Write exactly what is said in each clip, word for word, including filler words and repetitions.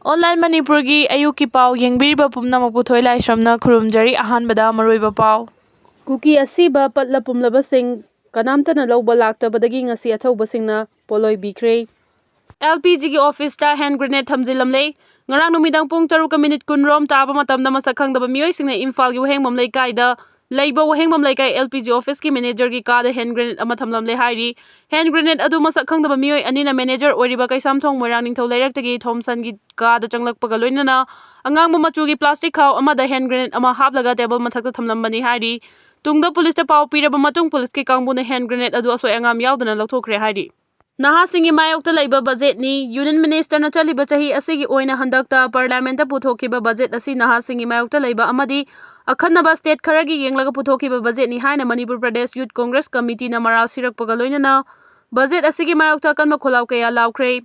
Online ꯃꯅꯤꯄꯨꯔꯒꯤ ꯑꯌꯨꯛꯀꯤ ꯄꯥꯎ ꯌꯦꯡꯕꯤꯔꯤꯕ ꯄꯨꯝꯅꯃꯛꯄꯨ ꯊꯣꯏ ꯂꯥꯏꯁ꯭ꯔꯝꯅ ꯈꯨꯔꯨꯝꯖꯔꯤ꯫ ꯑꯍꯥꯟꯕꯗ ꯃꯔꯨꯑꯣꯏꯕ ꯄꯥꯎ꯫ ꯀꯨꯀꯤ ꯑꯁꯤꯕ ꯄꯠꯂ ꯄꯨꯝꯂꯕꯁꯤꯡ ꯀꯅꯥꯝꯇꯅ ꯂꯧꯕ ꯂꯥꯛꯇꯕꯗꯒꯤ ꯉꯁꯤ ꯑꯊꯧꯕꯁꯤꯡꯅ ꯄꯣꯠꯂꯣꯏ ꯕꯤꯈ꯭ꯔꯦ꯫ ꯑꯦꯜ ꯄꯤ ꯖꯤꯒꯤ ꯑꯣꯐꯤꯁꯇ ꯍꯦꯟ ꯒ꯭ꯔꯦꯅꯦꯗ ꯊꯝꯖꯤꯜꯂꯝꯂꯦ꯫ ꯉꯔꯥꯡ ꯅꯨꯃꯤꯗꯥꯡ ꯄꯨꯡ ꯇꯔꯨꯛꯀ ꯃꯤꯅꯤꯠ ꯀꯨꯟꯔꯣꯝ ꯇꯥꯕ ꯃꯇꯝꯗ ꯃꯁꯛ ꯈꯪꯗꯕ ꯃꯤꯑꯣꯏꯁꯤꯡꯅ ꯏꯝꯐꯥꯜꯒꯤ ꯋꯥꯍꯦꯡꯕꯝ ꯂꯩꯀꯥꯏꯗ ꯂꯩꯕ ꯋꯥꯍꯦꯡꯕꯝ ꯂꯩꯀꯥꯏ ꯑꯦꯜ ꯄꯤ ꯖꯤ ꯑꯣꯐꯤꯁꯀꯤ ꯃꯦꯅꯦꯖꯔꯒꯤ ꯀꯥꯗ ꯍꯦꯟ ꯒ꯭ꯔꯦꯅꯦꯗ ꯑꯃ ꯊꯝꯂꯝꯂꯦ ꯍꯥꯏꯔꯤ꯫ ꯍꯦꯟ ꯒ꯭ꯔꯦꯅꯦꯗ ꯑꯗꯨ ꯃꯁꯛ ꯈꯪꯗꯕ ꯃꯤꯑꯣꯏ ꯑꯅꯤꯅ ꯃꯦꯅꯦꯖꯔ ꯑꯣꯏꯔꯤꯕ ꯀꯩꯁꯥꯝꯊꯣꯡ ꯃꯣꯏꯔꯥꯡ ꯅꯤꯡꯊꯧ ꯂꯩꯔꯛꯇꯒꯤ ꯊꯣꯝꯁꯟꯒꯤ ꯀꯥꯗ ꯆꯪꯂꯛꯄꯒ ꯂꯣꯏꯅꯅ ꯑꯉꯥꯡꯕ ꯃꯆꯨꯒꯤ ꯄ꯭ꯂꯥꯁꯇꯤꯛ ꯈꯥꯎ ꯑꯃꯗ ꯍꯦꯟ ꯒ꯭ꯔꯦꯅꯦꯗ ꯑꯃ ꯍꯥꯞꯂꯒ ꯇꯦꯕꯜ ꯃꯊꯛꯇ ꯊꯝꯂꯝꯕꯅꯤ ꯍꯥꯏꯔꯤ꯫ ꯇꯨꯡꯗ ꯄꯨꯂꯤꯁꯇ ꯄꯥꯎ ꯄꯤꯔꯕ ꯃꯇꯨꯡ ꯄꯨꯂꯤꯁꯀꯤ ꯀꯥꯡꯕꯨꯅ ꯍꯦꯟ ꯒ꯭ꯔꯦꯅꯦꯗ ꯑꯗꯨ ꯑꯁꯣꯏ ꯑꯉꯥꯝ ꯌꯥꯎꯗꯅ ꯂꯧꯊꯣꯛꯈ꯭ꯔꯦ ꯍꯥꯏꯔꯤ꯫ ꯅꯍꯥꯁꯤꯡꯒꯤ ꯃꯥꯌꯣꯛꯇ ꯂꯩꯕ ꯕꯖꯦꯠꯅꯤ꯫ ꯌꯨꯅꯤꯌꯟ ꯃꯤꯅꯤꯁꯇꯔꯅ ꯆꯠꯂꯤꯕ ꯆꯍꯤ ꯑꯁꯤꯒꯤ ꯑꯣꯏꯅ ꯍꯟꯗꯛꯇ ꯄꯥꯔꯂꯤꯌꯥꯃꯦꯟꯠꯇ ꯄꯨꯊꯣꯛꯈꯤꯕ ꯕꯖꯦꯠ ꯑꯁꯤ ꯅꯍꯥꯁꯤꯡꯒꯤ ꯃꯥꯌꯣꯛꯇ ꯂꯩꯕ ꯑꯃꯗꯤ ꯑꯈꯟꯅꯕ ꯁ꯭ꯇꯦꯠ ꯈꯔꯒꯤ ꯌꯦꯡꯂꯒ ꯄꯨꯊꯣꯛꯈꯤꯕ ꯕꯖꯦꯠꯅꯤ ꯍꯥꯏꯅ ꯃꯅꯤꯄꯨꯔ ꯄ꯭ꯔꯗꯦꯁ ꯌꯨꯠ ꯀꯣꯡꯒ꯭ꯔꯦꯁ ꯀꯃꯤꯇꯤꯅ ꯃꯔꯥꯜ ꯁꯤꯔꯛꯄꯒ ꯂꯣꯏꯅꯅ ꯕꯖꯦꯠ ꯑꯁꯤꯒꯤ ꯃꯥꯌꯣꯛꯇ ꯑꯀꯟꯕ ꯈꯣꯜꯂꯥꯎ ꯀꯌꯥ ꯂꯥꯎꯈ꯭ꯔꯦ꯫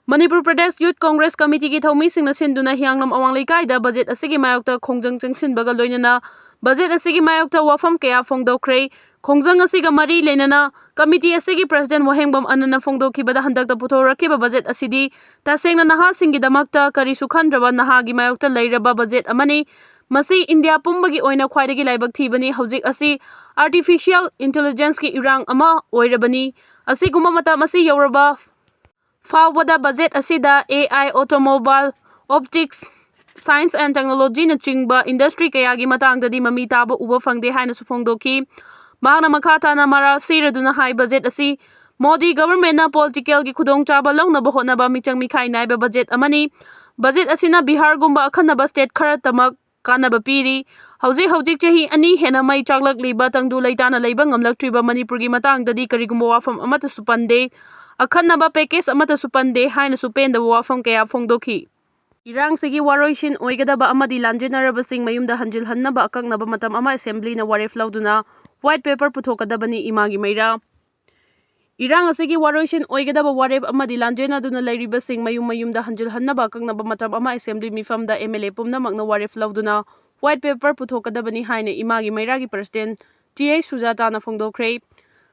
ꯃꯅꯤꯄꯨꯔ ꯄ꯭ꯔꯗꯦꯁ ꯌꯨꯠ ꯀꯣꯡꯒ꯭ꯔꯦꯁ ꯀꯃꯤꯇꯤꯒꯤ ꯊꯧꯃꯤꯁꯤꯡꯅ ꯁꯤꯟꯗꯨꯅ ꯍꯤꯌꯥꯡꯂꯝ ꯑꯋꯥꯡ ꯂꯩꯀꯥꯏꯗ ꯕꯖꯦꯠ ꯑꯁꯤꯒꯤ ꯃꯥꯌꯣꯛꯇ ꯈꯣꯡꯖꯪ ꯆꯪꯁꯤꯟꯕꯒ ꯂꯣꯏꯅꯅ ꯕꯖꯦꯠ ꯑꯁꯤꯒꯤ ꯃꯥꯌꯣꯛꯇ ꯋꯥꯐꯝ ꯀꯌꯥ ꯐꯣꯡꯗꯣꯛꯈ꯭ꯔꯦ꯫ ꯈꯣꯡꯖꯪ ꯑꯁꯤꯒ ꯃꯔꯤ ꯂꯩꯅꯅ ꯀꯃꯤꯇꯤ ꯑꯁꯤꯒꯤ ꯄ꯭ꯔꯁꯤꯗꯦꯟꯠ ꯋꯥꯍꯦꯡꯕꯝ ꯑꯅꯟꯅ ꯐꯣꯡꯗꯣꯛꯈꯤꯕꯗ ꯍꯟꯗꯛꯇ ꯄꯨꯊꯣꯔꯛꯈꯤꯕ ꯕꯖꯦꯠ ꯑꯁꯤꯗꯤ ꯇꯁꯦꯡꯅ ꯅꯍꯥꯁꯤꯡꯒꯤꯗꯃꯛꯇ ꯀꯔꯤꯁꯨ ꯈꯟꯗ꯭ꯔꯕ ꯅꯍꯥꯒꯤ ꯃꯥꯌꯣꯛꯇ ꯂꯩꯔꯕ ꯕꯖꯦꯠ ꯑꯃꯅꯤ꯫ ꯃꯁꯤ ꯏꯟꯗꯤꯌꯥ ꯄꯨꯝꯕꯒꯤ ꯑꯣꯏꯅ ꯈ꯭ꯋꯥꯏꯗꯒꯤ ꯂꯥꯏꯕꯛ ꯊꯤꯕꯅꯤ꯫ ꯍꯧꯖꯤꯛ ꯑꯁꯤ ꯑꯥꯔꯇꯤꯐꯤꯁꯤꯌꯦꯜ ꯏꯟꯇꯦꯂꯤꯖꯦꯟꯁꯀꯤ ꯏꯔꯥꯡ ꯑꯃ ꯑꯣꯏꯔꯕꯅꯤ꯫ ꯑꯁꯤꯒꯨꯝꯕ ꯃꯇꯝ ꯑꯁꯤ ꯌꯧꯔꯕ ꯐꯥꯎꯕꯗ ꯕꯖꯦꯠ ꯑꯁꯤꯗ A I, automobile, optics, science and ꯇꯦꯛꯅꯣꯂꯣꯖꯤꯅꯆꯤꯡꯕ ꯏꯟꯗꯁꯇ꯭ꯔꯤ ꯀꯌꯥꯒꯤ ꯃꯇꯥꯡꯗꯗꯤ ꯃꯃꯤ ꯇꯥꯕ ꯎꯕ ꯐꯪꯗꯦ ꯍꯥꯏꯅꯁꯨ ꯐꯣꯡꯗꯣꯛꯈꯤ꯫ ꯃꯍꯥꯛꯅ ꯃꯈꯥ ꯇꯥꯅ ꯃꯔꯥꯜ ꯁꯤꯔꯗꯨꯅ ꯍꯥꯏ, ꯕꯖꯦꯠ ꯑꯁꯤ ꯃꯣꯗꯤ ꯒꯚꯔꯟꯃꯦꯟꯠꯅ ꯄꯣꯂꯤꯇꯤꯀꯦꯜꯒꯤ ꯈꯨꯗꯣꯡꯆꯥꯕ ꯂꯧꯅꯕ ꯍꯣꯠꯅꯕ ꯃꯤꯆꯪ ꯃꯤꯈꯥꯏ ꯅꯥꯏꯕ ꯕꯖꯦꯠ ꯑꯃꯅꯤ꯫ ꯕꯖꯦꯠ ꯑꯁꯤꯅ ꯕꯤꯍꯥꯔꯒꯨꯝꯕ ꯑꯈꯟꯅꯕ ꯁ꯭ꯇꯦꯠ ꯈꯔꯇꯃꯛ ꯀꯥꯟꯅꯕ ꯄꯤꯔꯤ꯫ ꯍꯧꯖꯤꯛ ꯍꯧꯖꯤꯛ ꯆꯍꯤ ꯑꯅꯤ ꯍꯦꯟꯅ ꯃꯩ ꯆꯥꯛꯂꯛꯂꯤꯕ ꯇꯪꯗꯨ ꯂꯩꯇꯥꯅ ꯂꯩꯕ ꯉꯝꯂꯛꯇ꯭ꯔꯤꯕ ꯃꯅꯤꯄꯨꯔꯒꯤ ꯃꯇꯥꯡꯗꯗꯤ ꯀꯔꯤꯒꯨꯝꯕ ꯋꯥꯐꯝ ꯑꯃꯠꯇꯁꯨ ꯄꯟꯗꯦ꯫ ꯑꯈꯟꯅꯕ ꯄꯦꯀꯦꯖ ꯑꯃꯠꯇꯁꯨ ꯄꯟꯗꯦ ꯍꯥꯏꯅꯁꯨ ꯄꯦꯟꯗꯕ ꯋꯥꯐꯝ ꯀꯌꯥ ꯐꯣꯡꯗꯣꯛꯈꯤ꯫ ꯏꯔꯥꯡꯁꯤꯒꯤ ꯋꯥꯔꯣꯏꯁꯤꯟ ꯑꯣꯏꯒꯗꯕ ꯑꯃꯗꯤ ꯂꯥꯟꯖꯦꯟꯅꯔꯕꯁꯤꯡ ꯃꯌꯨꯝꯗ ꯍꯟꯖꯤꯜꯍꯟꯅꯕ ꯑꯀꯛꯅꯕ ꯃꯇꯝ ꯑꯃ ꯑꯦꯁꯦꯝꯕ꯭ꯂꯤꯅ ꯋꯥꯔꯦꯞ ꯂꯧꯗꯨꯅ ꯋꯥꯏꯠ ꯄꯦꯄꯔ ꯄꯨꯊꯣꯛꯀꯗꯕꯅꯤ꯫ ꯏꯃꯥꯒꯤ ꯃꯩꯔꯥ꯫ ꯏꯔꯥꯡ ꯑꯁꯤꯒꯤ ꯋꯥꯔꯣꯏꯁꯤꯟ ꯑꯣꯏꯒꯗꯕ ꯋꯥꯔꯦꯞ ꯑꯃꯗꯤ ꯂꯥꯟꯖꯦꯟꯅꯗꯨꯅ ꯂꯩꯔꯤꯕꯁꯤꯡ ꯃꯌꯨꯝ ꯃꯌꯨꯝꯗ ꯍꯟꯖꯤꯜꯍꯟꯅꯕ ꯑꯀꯛꯅꯕ ꯃꯇꯝ ꯑꯃ ꯑꯦꯁꯦꯝꯕ꯭ꯂꯤ ꯃꯤꯐꯝꯗ ꯑꯦꯝ ꯑꯦꯜ ꯑꯦ ꯄꯨꯝꯅꯃꯛꯅ ꯋꯥꯔꯦꯞ ꯂꯧꯗꯨꯅ ꯋꯥꯏꯠ ꯄꯦꯄꯔ ꯄꯨꯊꯣꯛꯀꯗꯕꯅꯤ ꯍꯥꯏꯅ ꯏꯃꯥꯒꯤ ꯃꯩꯔꯥꯒꯤ ꯄ꯭ꯔꯁꯤꯗꯦꯟꯠ ꯇꯤ ꯑꯩꯆ ꯁꯨꯖꯥꯇꯥꯅ ꯐꯣꯡꯗꯣꯛꯈ꯭ꯔꯦ꯫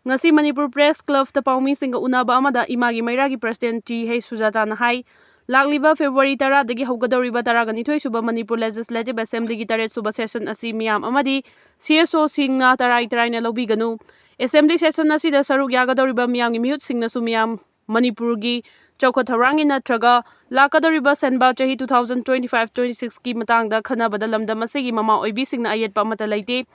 ꯉꯁꯤ ꯃꯅꯤꯄꯨꯔ ꯄ꯭ꯔꯦꯁ ꯀ꯭ꯂꯕꯇ ꯄꯥꯎꯃꯤꯁꯤꯡꯒ ꯎꯅꯕ ꯑꯃꯗ ꯏꯃꯥꯒꯤ ꯃꯩꯔꯥꯒꯤ ꯄ꯭ꯔꯁꯤꯗꯦꯟꯠ ꯇꯤ ꯑꯩꯆ ꯁꯨꯖꯥꯇꯥꯅ ꯍꯥꯏ, ꯂꯥꯛꯂꯤꯕ February ꯇꯔꯥꯗꯒꯤ ꯍꯧꯒꯗꯧꯔꯤꯕ ꯇꯔꯥꯒ ꯅꯤꯊꯣꯏ ꯁꯨꯕ ꯃꯅꯤꯄꯨꯔ Legislative Assemblyꯒꯤ ꯇꯔꯦꯠ ꯁꯨꯕ session ꯑꯁꯤ ꯃꯤꯌꯥꯝ ꯑꯃꯗꯤ CSOꯁꯤꯡꯅ ꯇꯔꯥꯏ ꯇꯔꯥꯏꯅ ꯂꯧꯕꯤꯒꯅꯨ꯫ Assembly session ꯑꯁꯤꯗ ꯁꯔꯨꯛ ꯌꯥꯒꯗꯧꯔꯤꯕ ꯃꯤꯌꯥꯝꯒꯤ ꯃꯤꯍꯨꯠꯁꯤꯡꯅꯁꯨ ꯃꯤꯌꯥꯝ ꯃꯅꯤꯄꯨꯔꯒꯤ ꯆꯥꯎꯈꯠ ꯊꯧꯔꯥꯡꯒꯤ ꯅꯠꯇ꯭ꯔꯒ ꯂꯥꯛꯀꯗꯧꯔꯤꯕ ꯁꯦꯟꯕꯥ ꯆꯍꯤ two thousand twenty five twenty sixꯀꯤ ꯃꯇꯥꯡꯗ ꯈꯟꯅꯕꯗ ꯂꯝꯗꯝ ꯑꯁꯤꯒꯤ ꯃꯃꯥ ꯑꯣꯏꯕꯤꯁꯤꯡꯅ ꯑꯌꯦꯠꯄ ꯑꯃꯠꯇ ꯂꯩꯇꯦ꯫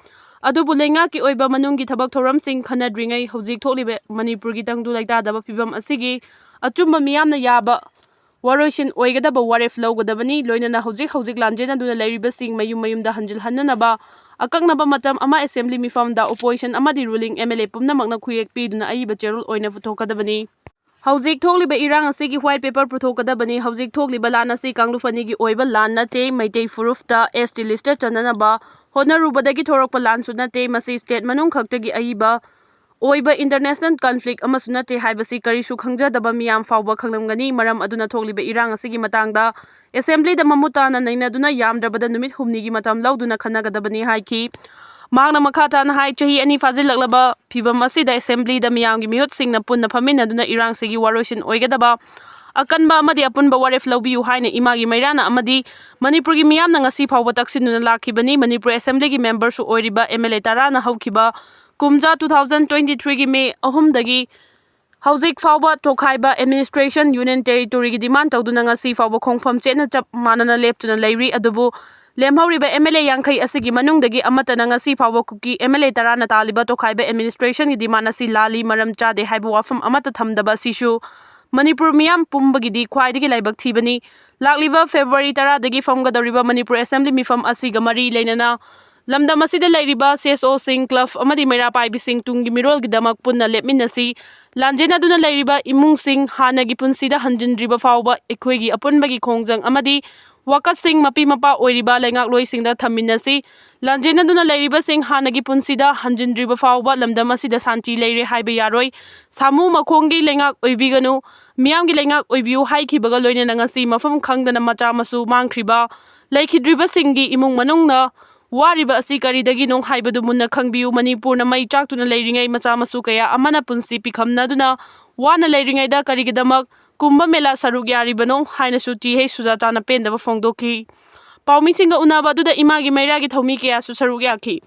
ꯑꯗꯨꯕꯨ ꯂꯩꯉꯥꯛꯀꯤ ꯑꯣꯏꯕ ꯃꯅꯨꯡꯒꯤ ꯊꯕꯛ ꯊꯧꯔꯝꯁꯤꯡ ꯈꯟꯅꯗ꯭ꯔꯤꯉꯩ ꯍꯧꯖꯤꯛ ꯊꯣꯛꯂꯤꯕ ꯃꯅꯤꯄꯨꯔꯒꯤ ꯇꯪꯗꯨ ꯂꯩꯇꯥꯗꯕ ꯐꯤꯕꯝ ꯑꯁꯤꯒꯤ ꯑꯆꯨꯝꯕ ꯃꯤꯌꯥꯝꯅ ꯌꯥꯕ ꯋꯥꯔꯣꯏꯁꯤꯟ ꯑꯣꯏꯒꯗꯕ ꯋꯥꯔꯦꯞ ꯂꯧꯒꯗꯕꯅꯤ꯫ ꯂꯣꯏꯅꯅ ꯍꯧꯖꯤꯛ ꯍꯧꯖꯤꯛ ꯂꯥꯟꯖꯦꯟꯅꯗꯨꯅ ꯂꯩꯔꯤꯕꯁꯤꯡ ꯃꯌꯨꯝ ꯃꯌꯨꯝꯗ ꯍꯟꯖꯤꯜꯍꯟꯅꯅꯕ ꯑꯀꯛꯅꯕ ꯃꯇꯝ ꯑꯃ assembly ꯃꯤꯐꯝꯗ opposition ꯑꯃꯗꯤ ruling MLA ꯄꯨꯝꯅꯃꯛꯅ ꯈꯨꯌꯦꯛ ꯄꯤꯗꯨꯅ ꯑꯏꯕ ꯆꯦꯔꯣꯜ ꯑꯣꯏꯅ ꯄꯨꯊꯣꯛꯀꯗꯕꯅꯤ꯫ ꯍꯧꯖꯤꯛ ꯊꯣꯛꯂꯤꯕ ꯏꯔꯥꯡ ꯑꯁꯤꯒꯤ white paper ꯄꯨꯊꯣꯛꯀꯗꯕꯅꯤ꯫ ꯍꯧꯖꯤꯛ ꯊꯣꯛꯂꯤꯕ ꯂꯥꯟ ꯑꯁꯤ ꯀꯥꯡꯂꯨꯞ ꯑꯅꯤꯒꯤ ꯑꯣꯏꯕ ꯂꯥꯟ ꯅꯠꯇꯦ꯫ ꯃꯩꯇꯩ ꯐꯨꯔꯨꯞꯇ ST listꯇ ꯆꯟꯅꯅꯕ ꯍꯣꯠꯅꯔꯨꯕꯗꯒꯤ ꯊꯣꯔꯛꯄ ꯂꯥꯟꯁꯨ ꯅꯠꯇꯦ꯫ ꯃꯁꯤ state ꯃꯅꯨꯡ ꯈꯛꯇꯒꯤ ꯑꯏꯕ ꯑꯣꯏꯕ international conflict ꯑꯃꯁꯨ ꯅꯠꯇꯦ ꯍꯥꯏꯕꯁꯤ ꯀꯔꯤꯁꯨ ꯈꯪꯖꯗꯕ ꯃꯤꯌꯥꯝ ꯐꯥꯎꯕ ꯈꯪꯂꯝꯒꯅꯤ꯫ ꯃꯔꯝ ꯑꯗꯨꯅ ꯊꯣꯛꯂꯤꯕ ꯏꯔꯥꯡ ꯑꯁꯤꯒꯤ ꯃꯇꯥꯡꯗ assemblyꯗ ꯃꯃꯨꯠ ꯇꯥꯅ ꯅꯩꯅꯗꯨꯅ ꯌꯥꯝꯗ꯭ꯔꯕꯗ ꯅꯨꯃꯤꯠ ꯍꯨꯝꯅꯤꯒꯤ ꯃꯇꯝ ꯂꯧꯗꯨꯅ ꯈꯟꯅꯒꯗꯕꯅꯤ ꯍꯥꯏꯈꯤ꯫ ꯃꯍꯥꯛꯅ ꯃꯈꯥ ꯇꯥꯅ ꯍꯥꯏ, ꯆꯍꯤ ꯑꯅꯤ ꯐꯥꯖꯤꯜꯂꯛꯂꯕ ꯐꯤꯕꯝ ꯑꯁꯤꯗ assemblyꯗ ꯃꯤꯌꯥꯝꯒꯤ ꯃꯤꯍꯨꯠꯁꯤꯡꯅ ꯄꯨꯟꯅ ꯐꯝꯃꯤꯟꯅꯗꯨꯅ ꯏꯔꯥꯡꯁꯤꯒꯤ ꯋꯥꯔꯣꯏꯁꯤꯟ ꯑꯣꯏꯒꯗꯕ ꯑꯀꯟꯕ ꯑꯃꯗꯤ ꯑꯄꯨꯟꯕ ꯋꯥꯔꯦꯞ ꯂꯧꯕꯤꯌꯨ ꯍꯥꯏꯅ ꯏꯃꯥꯒꯤ ꯃꯩꯔꯥꯅ ꯑꯃꯗꯤ ꯃꯅꯤꯄꯨꯔꯒꯤ ꯃꯤꯌꯥꯝꯅ ꯉꯁꯤ ꯐꯥꯎꯕ ꯇꯛꯁꯤꯟꯗꯨꯅ ꯂꯥꯛꯈꯤꯕꯅꯤ꯫ ꯃꯅꯤꯄꯨꯔ assemblyꯒꯤ memberꯁꯨ ꯑꯣꯏꯔꯤꯕ MLA ꯇꯔꯥꯅ ꯍꯧꯈꯤꯕ ꯀꯨꯝꯖꯥ two thousand twenty threeꯒꯤ May ꯑꯍꯨꯝꯗꯒꯤ ꯍꯧꯖꯤꯛ ꯐꯥꯎꯕ ꯇꯣꯈꯥꯏꯕ administration, union territoryꯒꯤ demand ꯇꯧꯗꯨꯅ ꯉꯁꯤ ꯐꯥꯎꯕ ꯈꯣꯡꯐꯝ ꯆꯦꯠꯅ ꯆꯞ ꯃꯥꯟꯅꯅ ꯂꯦꯞꯇꯨꯅ ꯂꯩꯔꯤ꯫ ꯑꯗꯨꯕꯨ ꯂꯦꯝꯍꯧꯔꯤꯕ MLA ꯌꯥꯡꯈꯩ ꯑꯁꯤꯒꯤ ꯃꯅꯨꯡꯗꯒꯤ ꯑꯃꯠꯇꯅ ꯉꯁꯤ ꯐꯥꯎꯕ ꯀꯨꯀꯤ MLA ꯇꯔꯥꯅ ꯇꯥꯜꯂꯤꯕ ꯇꯣꯈꯥꯏꯕ administrationꯒꯤ demand ꯑꯁꯤ ꯂꯥꯜꯂꯤ, ꯃꯔꯝ ꯆꯥꯗꯦ ꯍꯥꯏꯕ ꯋꯥꯐꯝ ꯑꯃꯠꯇ ꯊꯝꯗꯕ ꯑꯁꯤꯁꯨ ꯃꯅꯤꯄꯨꯔ ꯃꯤꯌꯥꯝ ꯄꯨꯝꯕꯒꯤꯗꯤ ꯈ꯭ꯋꯥꯏꯗꯒꯤ ꯂꯥꯏꯕꯛ ꯊꯤꯕꯅꯤ꯫ ꯂꯥꯛꯂꯤꯕ February ꯇꯔꯥꯗꯒꯤ ꯐꯝꯒꯗꯧꯔꯤꯕ ꯃꯅꯤꯄꯨꯔ assembly ꯃꯤꯐꯝ ꯑꯁꯤꯒ ꯃꯔꯤ ꯂꯩꯅꯅ ꯂꯝꯗꯝ ꯑꯁꯤꯗ ꯂꯩꯔꯤꯕ CSOꯁꯤꯡ, club ꯑꯃꯗꯤ ꯃꯩꯔꯥ ꯄꯥꯏꯕꯤꯁꯤꯡ ꯇꯨꯡꯒꯤ ꯃꯤꯔꯣꯜꯒꯤꯗꯃꯛ ꯄꯨꯟꯅ ꯂꯦꯞꯃꯤꯟꯅꯁꯤ꯫ ꯂꯥꯟꯖꯦꯟꯅꯗꯨꯅ ꯂꯩꯔꯤꯕ ꯏꯃꯨꯡꯁꯤꯡ ꯍꯥꯟꯅꯒꯤ ꯄꯨꯟꯁꯤꯗ ꯍꯟꯖꯤꯟꯗ꯭ꯔꯤꯕ ꯐꯥꯎꯕ ꯑꯩꯈꯣꯏꯒꯤ ꯑꯄꯨꯟꯕꯒꯤ ꯈꯣꯡꯖꯪ ꯑꯃꯗꯤ ꯋꯥꯀꯠꯁꯤꯡ ꯃꯄꯤ ꯃꯄꯥ ꯑꯣꯏꯔꯤꯕ ꯂꯩꯉꯥꯛꯂꯣꯏꯁꯤꯡꯗ ꯊꯝꯃꯤꯟꯅꯁꯤ꯫ ꯂꯥꯟꯖꯦꯟꯅꯗꯨꯅ ꯂꯩꯔꯤꯕꯁꯤꯡ ꯍꯥꯟꯅꯒꯤ ꯄꯨꯟꯁꯤꯗ ꯍꯟꯖꯤꯟꯗ꯭ꯔꯤꯕ ꯐꯥꯎꯕ ꯂꯝꯗꯝ ꯑꯁꯤꯗ ꯁꯥꯟꯇꯤ ꯂꯩꯔꯦ ꯍꯥꯏꯕ ꯌꯥꯔꯣꯏ꯫ ꯁꯥꯃꯨ ꯃꯈꯣꯡꯒꯤ ꯂꯩꯉꯥꯛ ꯑꯣꯏꯕꯤꯒꯅꯨ, ꯃꯤꯌꯥꯝꯒꯤ ꯂꯩꯉꯥꯛ ꯑꯣꯏꯕꯤꯌꯨ ꯍꯥꯏꯈꯤꯕꯒ ꯂꯣꯏꯅꯅ ꯉꯁꯤ ꯃꯐꯝ ꯈꯪꯗꯅ ꯃꯆꯥ ꯃꯁꯨ ꯃꯥꯡꯈ꯭ꯔꯤꯕ, ꯂꯩꯈꯤꯗ꯭ꯔꯤꯕꯁꯤꯡꯒꯤ ꯏꯃꯨꯡ ꯃꯅꯨꯡꯅ ꯋꯥꯔꯤꯕ ꯑꯁꯤ ꯀꯔꯤꯗꯒꯤꯅꯣ ꯍꯥꯏꯕꯗꯨ ꯃꯨꯟꯅ ꯈꯪꯕꯤꯌꯨ꯫ ꯃꯅꯤꯄꯨꯔꯅ ꯃꯩ ꯆꯥꯛꯇꯨꯅ ꯂꯩꯔꯤꯉꯩ ꯃꯆꯥ ꯃꯁꯨ ꯀꯌꯥ ꯑꯃꯅ ꯄꯨꯟꯁꯤ ꯄꯤꯈꯝꯅꯗꯨꯅ ꯋꯥꯅ ꯂꯩꯔꯤꯉꯩꯗ ꯀꯔꯤꯒꯤꯗꯃꯛ ꯀꯨꯝꯚ ꯃꯦꯂꯥ ꯁꯔꯨꯛ ꯌꯥꯔꯤꯕꯅꯣ ꯍꯥꯏꯅꯁꯨ ꯇꯤ ꯍꯩꯆ ꯁꯨꯖꯥꯇꯥꯅ ꯄꯦꯟꯗꯕ ꯐꯣꯡꯗꯣꯛꯈꯤ꯫ ꯄꯥꯎꯃꯤꯁꯤꯡꯒ ꯎꯅꯕ ꯑꯗꯨꯗ ꯏꯃꯥꯒꯤ ꯃꯩꯔꯥꯒꯤ ꯊꯧꯃꯤ ꯀꯌꯥꯁꯨ ꯁꯔꯨꯛ ꯌꯥꯈꯤ꯫